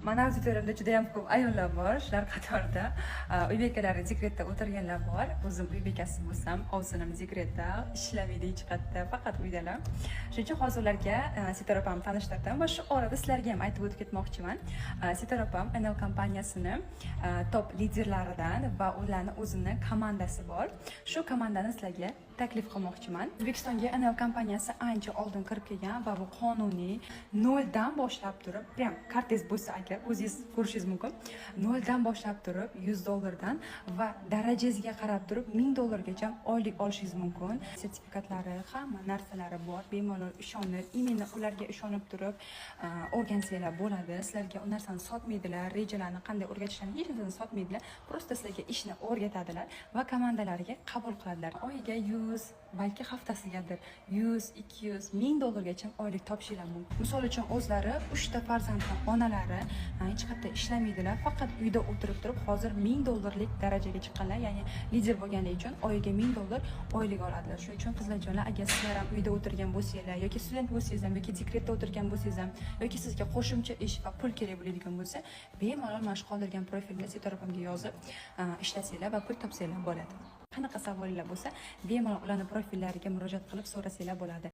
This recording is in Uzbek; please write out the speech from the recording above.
Mani auditoriyamda juda yam ko'p ayollar bor. Shular qatorida uy bekalari, dekretda o'tirganlar bor. O'zim uy bekasi bo'lsam, ovsinim dekretda, ishlamaydi hech qayerda, faqat uydalar. Shuning uchun hozir ularga Sitora opamni tanishtirdim va shu orada sizlarga ham aytib o'tib ketmoqchiman. Sitora opam NL kompaniyasini top liderlaridan va ularni o'zini komandasi bor. Shu komandani sizlarga taklif qilmoqchiman. O'zbekistonga NL kompaniyasi ancha oldin kirib kelgan va bu qonuniy, noldan boshlab turib, прям kartangiz bo'lsa agar, o'zingiz ko'rishingiz mumkin, noldan boshlab turib 100 dollardan va darajangizga qarab turib 1000 dollargacha oylik olishingiz mumkin. Sertifikatlari, hamma narsalari bor. Bemalol ishonib, именно ularga ishonib turib o'rgansanglar bo'ladi. Sizlarga u narsani sotmaydilar, rejalarni qanday o'rgatishlarini, hech narsani sotmaydilar, просто sizlarga ishni o'rgatadilar va komandalariga qabul qiladilar. Oyiga 100, balki haftasigadir 100, 200, 1000 dollargacha oylik topishinglar mumkin. Misol uchun, o'zlari uchta farzandni onalari, hech qayerda ishlamaydilar, faqat uyda o'tirib turib hozir 1000 dollarlik darajaga chiqqanlar, ya'ni lider bo'lganligi uchun oyiga 1000 dollar oylik oladilar. Shuning uchun, qizlarjonlar, agar sizlar ham uyda o'tirgan bo'lsanglar yoki student bo'lsangiz ham yoki dekretda o'tirgan bo'lsangiz ham yoki sizga qo'shimcha ish va pul kerak bo'ladigan bo'lsa, bemalol mana shu qoldirgan profilga, Sitora opamga yozib ishlasanglar va pul topsanglar bo'ladi. Qanaqa savollar bo'lsa, bemalol ularni profillariga murojaat qilib so'rasanglar bo'ladi.